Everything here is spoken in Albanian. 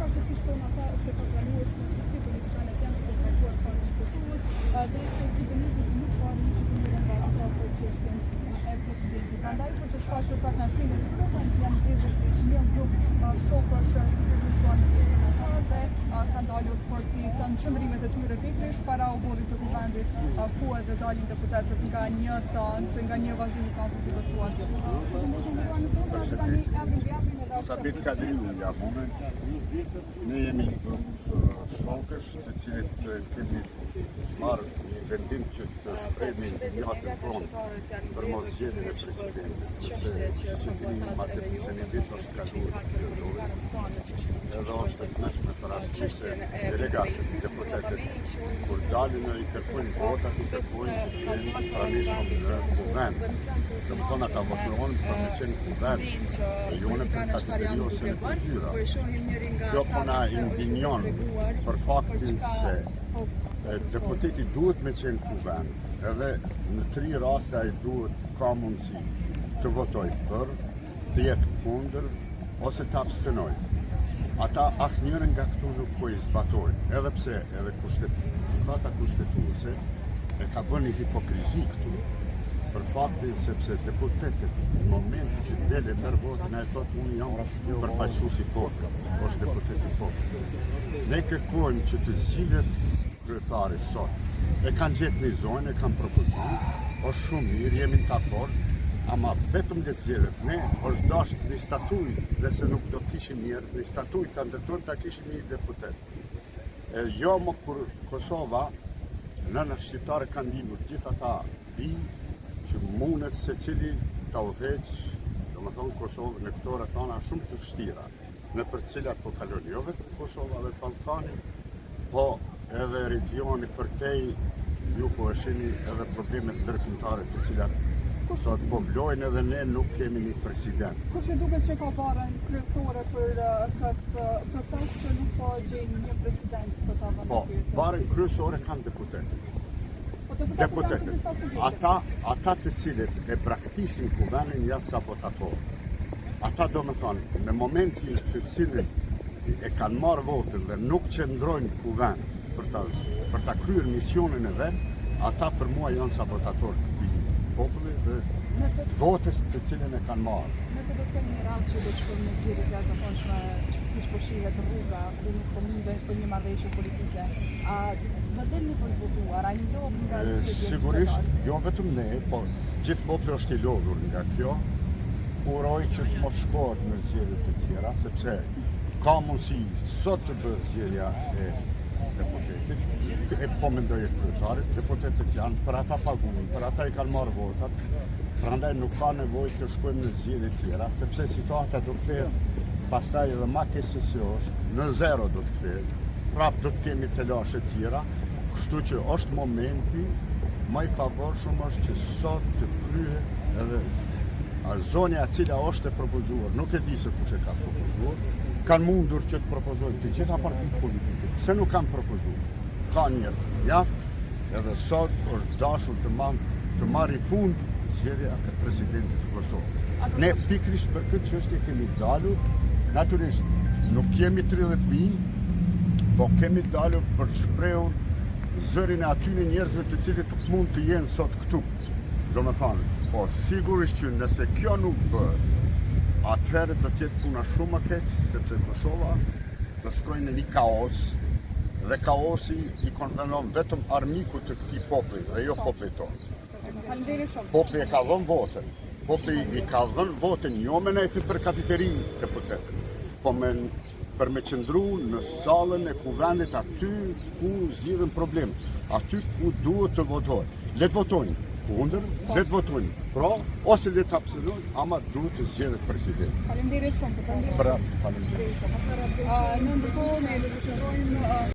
shfaqur siç thonë ata është e papranueshme se si politikanët janë duke trajtuar fatin e Kosovës, derisa si të njëjtit nuk po arrijnë që të merren nga ata për çështjen e presidentit. Prandaj për të shfaqur pakënaqësinë e tyre kanë janë mbledhur një grup shokësh siç u cilësuan ata dhe kanë dalur për t'i thënë qëndrimet e tyre pikërisht para oborrit të kuvendit ku edhe dalin deputetët nga një seancë, nga një vazhdim i seancës së dështuar. Sabit Kadriu jam unë. Ne jemi një grup shokësh të cilët kemi marrë një vendim që të shprehim indinjatën tonë për mos zgjedhjen e presidentit, sepse siç e dini ma tepër se një vit është kaluar kjo lojë, edhe është e tmerrshme për arsye se delegatët, deputetët, kur dalin e i kërkojnë votat, i kërkojnë që të jenë të pranishëm në kuvend. Domethënë ata votohen për me qenë në kuvend, e jo nëpër kafeteri ose nëpër zyra. Kjo po na indinjon për faktin se deputeti duhet me qenë në kuvend, edhe në tri raste ai duhet ka mundësi të votojë për, të jetë kundër ose të abstenojë. Ata asnjërën nga këto nuk po i zbatojnë, edhe pse edhe kushtet, gjykata kushtetuese e ka bërë një hipokrizi këtu, për faktin sepse deputetët në moment që del e merr votën ai thotë unë jam përfaqësues i popullit, është deputet i popullit. Ne kërkojmë që të zgjidhet kryetari sot. E kanë gjetë një zonjë, e kanë propozu, është shumë mirë, jemi në dakord, ama vetëm le të zgjidhet. Ne është dashtë një statuj, nëse nuk do kishim njerëz, një statuj ta ndërtojmë ta kishim një deputet. E jo më kur Kosova, nënat shqiptare kanë lindur gjithë ata bij që mundet secili ta udhëheq, domethënë Kosovën në këto rrethana shumë të vështira, nëpër të cilat po kalon jo vetëm Kosova dhe Ballkani, po edhe regioni përtej, ju po e shihni edhe problemet ndërkombëtare të cilat sot po vlojnë edhe ne nuk kemi një president. Kush ju duket që ka barrën kryesore për këtë proces që nuk po gjejnë një president për ta vënë Po, barrën kryesore kanë deputetët. Po deputetët Deputetët, ata, ata të cilët e braktisin kuvendin janë sabotatorë. Ata domethonë, në momentin të cilin e kanë marrë votën dhe nuk qëndrojnë në kuvend për ta, për ta kryer misionin e vet, ata për mua janë sabotatorë të këtij populli dhe Nëse votës të cilën e kanë marrë. Nëse do të kemi një rast që do të shkojmë në zgjedhje të jashtëzakonshme, siç po shihet rruga, ku nuk po mundet për një marrëveshje politike, a do dilni për të votuar, a jeni lodhur nga zgjedhjet? Sigurisht, jo vetëm ne, po gjithë populli është i lodhur nga kjo. Uroj që të mos shkohet në zgjedhje të tjera, sepse ka mundësi sot të bëhet zgjedhja e deputetit, e po mendoj e kryetarit, deputetët janë, për ata paguhen, për ata i kanë marrë votat, prandaj nuk ka nevojë të shkojmë në zgjedhje tjera, sepse situata do kthehet pastaj edhe ma keq se si është, në zero do të kthehet, prap do të kemi telashe tjera, kështu që është momenti më i favorshëm është që sot të kryhet edhe a zonja e cila është e propozuar, nuk e di se kush e ka propozuar, kanë mundur që të propozojnë të gjitha partitë politike. Pse nuk kanë propozuar? Ka njerëz mjaft, edhe sot është dashur të marr të marri fund zgjedhja e presidentit të Kosovës. Ne pikërisht për këtë çështje kemi dalur, natyrisht nuk jemi 30.000, po kemi dalur për të shprehur zërin e atyre njerëzve të cilët nuk mund të jenë sot këtu. Domethonë, po sigurisht që nëse kjo nuk bëhet, atëherë do të jetë puna shumë më keq, sepse Kosova do shkojë në një kaos dhe kaosi i konvenon vetëm armikut të këtij populli dhe jo popullit tonë. Faleminderit shumë. Populli e ka dhënë votën. Populli i ka dhënë votën jo me nejtë për kafeteri deputetët, po me për me qëndru në sallën e kuvendit aty ku zgjidhen problem, aty ku duhet të votohet. Le të votojnë kundër, le të votojnë pro, ose le të abstenojnë, ama duhet të zgjedhet president. Faleminderit shumë për Pra, faleminderit. Në ndërkohë ne do të qëndrojmë.